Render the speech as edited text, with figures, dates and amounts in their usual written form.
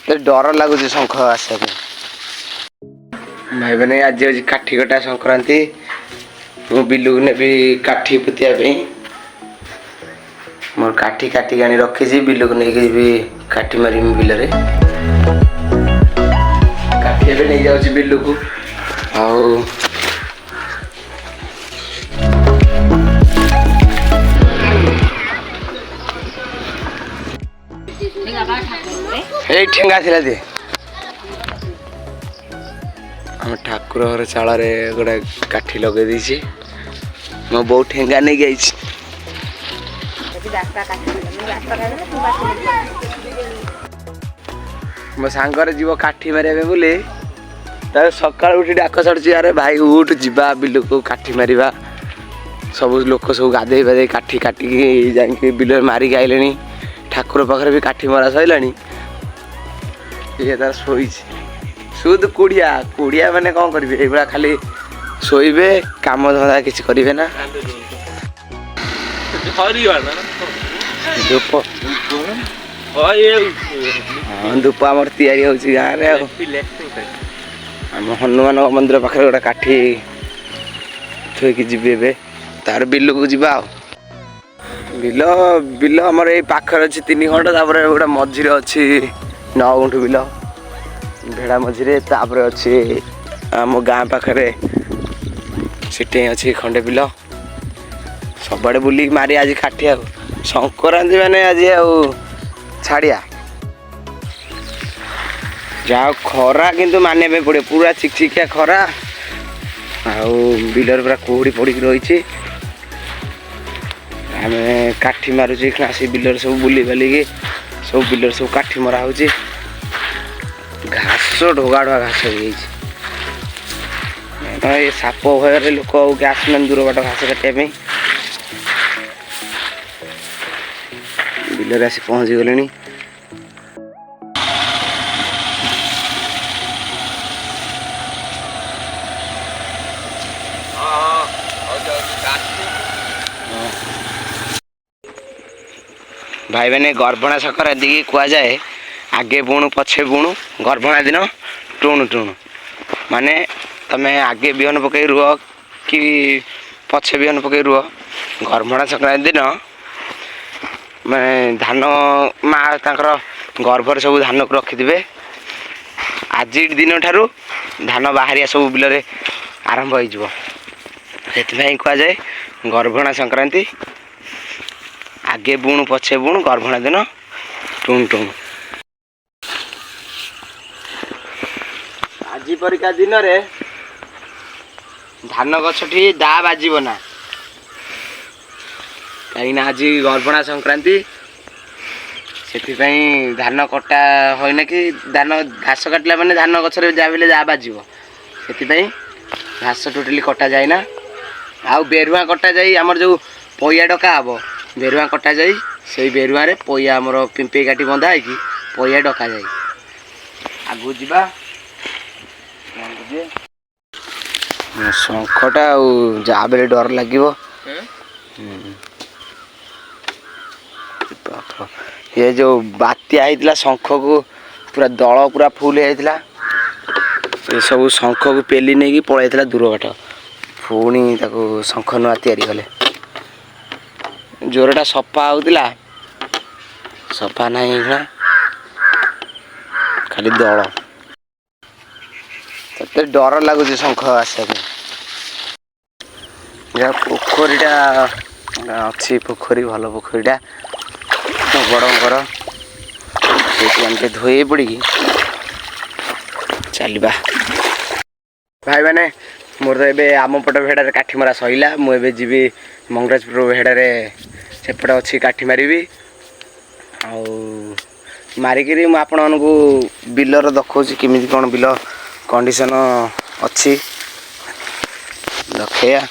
ଏତେ ଡର ଲାଗୁଛି ଶଙ୍ଖ ଆସିବା ପାଇଁ। ଭାଇମାନେ, ଆଜି ହେଉଛି କାଠି କଟା ସଂକ୍ରାନ୍ତି। ମୁଁ ବିଲକୁ ନେବି କାଠି ପୋତିବା ପାଇଁ। ମୋର କାଠି କାଟିକି ଆଣି ରଖିଛି, ବିଲକୁ ନେଇକି ଯିବି, କାଠି ମାରିବି ବିଲରେ। କାଠି ଏବେ ନେଇଯାଉଛି ବିଲକୁ। ଆଉ ଏଇ ଠେଙ୍ଗା ଥିଲା ଦେ। ଆମ ଠାକୁର ଘର ଚାଳରେ ଗୋଟେ କାଠି ଲଗେଇ ଦେଇଛି। ମୋ ବୋଉ ଠେଙ୍ଗା ନେଇକି ଯାଇଛି। ମୋ ସାଙ୍ଗରେ ଯିବ କାଠି ମାରିବା ପାଇଁ ବୋଲି ତାର ସକାଳୁ ଉଠି ଡାକ ଛାଡୁଛି, ଆରେ ଭାଇ ଉଠ, ଯିବା ବିଲକୁ କାଠି ମାରିବା। ସବୁ ଲୋକ ସବୁ ଗାଧେଇ ପାଧେଇ କାଠି କାଟିକି ଯାଇକି ବିଲରେ ମାରିକି ଆଇଲେଣି। ଠାକୁର ପାଖରେ ବି କାଠି ମରା ସରିଲାଣି। ଇଏ ତାର ଶୋଇଛି। ସୁଦ କୁଡ଼ିଆ କୁଡ଼ିଆ ମାନେ କ'ଣ କରିବେ? ଏଇଭଳିଆ ଖାଲି ଶୋଇବେ, କାମ ଧନ୍ଦା କିଛି କରିବେ ନା। ଧୂପ, ହଁ, ଧୂପ ଆମର ତିଆରି ହଉଛି ଗାଁରେ। ଆଉ ଆମ ହନୁମାନଙ୍କ ମନ୍ଦିର ପାଖରେ ଗୋଟେ କାଠି ଥୋଇକି ଯିବି ଏବେ। ତାର ବିଲକୁ ଯିବା। ଆଉ ବିଲ ବିଲ ଆମର ଏଇ ପାଖରେ ଅଛି 3 ଖଣ୍ଡ। ତାପରେ ଗୋଟେ ମଝିରେ ଅଛି 9 ଗୁଣ୍ଠ ବିଲ ଭେଡ଼ା ମଝିରେ। ତାପରେ ଅଛି ଆମ ଗାଁ ପାଖରେ, ସେଠି ଅଛି ଖଣ୍ଡେ ବିଲ। ସବୁଆଡ଼େ ବୁଲିକି ମାରି ଆଜି କାଠି। ଆଉ ସଂକ୍ରାନ୍ତି ମାନେ ଆଜି ଆଉ ଛାଡ଼ିଆ ଯାହା ଖରା, କିନ୍ତୁ ମାନିବା ପାଇଁ ପଡ଼ିବ, ପୁରା ଚିକଚିକିଆ ଖରା। ଆଉ ବିଲରେ ପୁରା କୁହୁଡ଼ି ପଡ଼ିକି ରହିଛି। ଆମେ କାଠି ମାରୁଛୁ ଏଇଖିଣା। ଆସି ବିଲରେ ସବୁ ବୁଲି ବାଲିକି ସବୁ ବିଲରେ ସବୁ କାଠି ମରା ହେଉଛି। ଘାସ ଢୋଗା ଢୋଗା ଘାସ ହେଇଯାଇଛି। ଏ ସାପ ଭୟରେ ଲୋକ ଆଉ କିଏ ଆସୁନାହାନ୍ତି ଦୂର ବାଟ ଘାସ କାଟିବା ପାଇଁ। ବିଲରେ ଆସି ପହଞ୍ଚି ଗଲେଣି। ଭାଇମାନେ, ଗର୍ଭଣା ସଂକ୍ରାନ୍ତି କୁହାଯାଏ। ଆଗେ ବୁଣୁ ପଛେ ବୁଣୁ, ଗର୍ଭଣା ଦିନ ଟୁଣୁ ଟୁଣୁ। ମାନେ ତମେ ଆଗେ ବିହନ ପକେଇ ରୁହ କି ପଛେ ବିହନ ପକେଇ ରୁହ, ଗର୍ଭଣା ସଂକ୍ରାନ୍ତି ଦିନ ମାନେ ଧାନ ମା ତାଙ୍କର ଗର୍ଭରେ ସବୁ ଧାନକୁ ରଖିଥିବେ। ଆଜି ଦିନଠାରୁ ଧାନ ବାହାରିବା ସବୁ ବିଲରେ ଆରମ୍ଭ ହେଇଯିବ। ସେଥିପାଇଁ କୁହାଯାଏ ଗର୍ଭଣା ସଂକ୍ରାନ୍ତି। ଆଗେ ବୁଣୁ ପଛେ ବୁଣୁ, ଗର୍ଭଣା ଦିନ ଟୁଣୁ ଟୁଣୁ। ଆଜି ପରିକା ଦିନରେ ଧାନ ଗଛଟି ଦା ବାଜିବ ନା, କାହିଁକିନା ଆଜି ଗର୍ଭଣା ସଂକ୍ରାନ୍ତି। ସେଥିପାଇଁ ଧାନ କଟା ହଇନା କି ଧାନ ଘାସ କାଟିଲା ମାନେ ଧାନ ଗଛରେ ଯାହା ବିଲେ ଦା ବାଜିବ। ସେଥିପାଇଁ ଘାସ ଟୋଟାଲି କଟା ଯାଏ ନା। ଆଉ ବେରୁଆଁ କଟା ଯାଇ ଆମର ଯେଉଁ ପଇଆ ଡକା ହବ, ବେରୁଆଁ କଟା ଯାଇ ସେଇ ବେରୁଆଁରେ ପଇଆ ଆମର ପିମ୍ପେଇ କାଟି ବନ୍ଧା ହେଇକି ପଇଆ ଡକାଯାଏ। ଆଗକୁ ଯିବା। ଶଙ୍ଖଟା ଆଉ ଯାହା ବେଳେ ଡର ଲାଗିବ। ଏ ଯେଉଁ ବାତ୍ୟା ହେଇଥିଲା, ଶଙ୍ଖକୁ ପୁରା ଦଳ ପୁରା ଫୁଲ ହେଇଯାଇଥିଲା। ଏସବୁ ଶଙ୍ଖକୁ ପେଲି ନେଇକି ପଳେଇଥିଲା ଦୂର ବାଟ। ପୁଣି ତାକୁ ଶଙ୍ଖ ନୂଆ ତିଆରି କଲେ। ଜୋରଟା ସଫା ହେଉଥିଲା, ସଫା ନାହିଁ ଏଇଖିଣା, ଖାଲି ଦଳ। ତତେ ଡର ଲାଗୁଛି ଶଙ୍ଖ ଆସିବା ପାଇଁ। ଯାହା ପୋଖରୀଟା ଅଛି, ପୋଖରୀ ଭଲ ପୋଖରୀଟା ମୋ ବଡ଼ଙ୍କର। ସେଇଠି ଆମେ ଟିକେ ଧୋଇ ପଡ଼ିକି ଚାଲିବା। ଭାଇମାନେ, ମୋର ତ ଏବେ ଆମ ପଟ ଭେଡ଼ାରେ କାଠି ମରା ସରିଲା। ମୁଁ ଏବେ ଯିବି ମଙ୍ଗରାଜପୁର ଭେଡ଼ାରେ, ସେପଟେ ଅଛି, କାଠି ମାରିବି। ଆଉ ମାରିକିରି ମୁଁ ଆପଣମାନଙ୍କୁ ବିଲର ଦେଖାଉଛି କେମିତି କ'ଣ ବିଲ କଣ୍ଡିସନ୍ ଅଛି ଦେଖେଇବା।